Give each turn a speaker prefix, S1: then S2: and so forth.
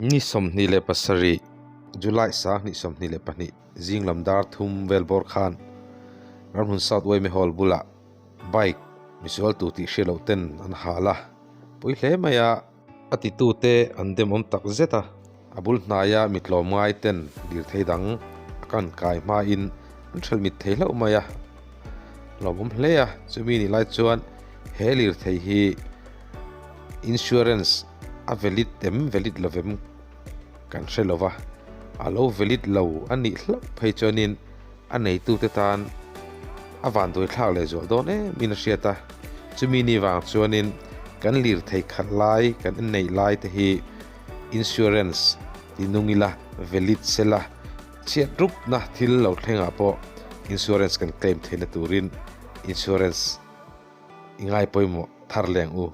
S1: Ni 27 July 2022 zing lam dar thum vel bawr khan Ramhlun South Yma Hall bulah bike misual tu tih hriat loh ten an hal a, pui hle mai a. A titute an demawm tak zet a, a bul hnaia mi tlawm ngai ten lirthei dang a kan kai hmain an hrelh mit thei hlauh mai a, lawmawm hle a, chumi nih lai chuan he lirthei hi insurance a valid em valid lovem kan hre lova, a lo valid lo a nih hlauh phei chuanin a neitute tan a vanduai thlak leh zual dawn em in a hriat a, chumi ni vang chuanin kan lirthei khat lai kan inneih lai te hi insurance ti nung ila valid sela chhiat rupna thil lo thlengah pawh insurance kan claim theihna turin insurance i ngai pawimawh thar leng u.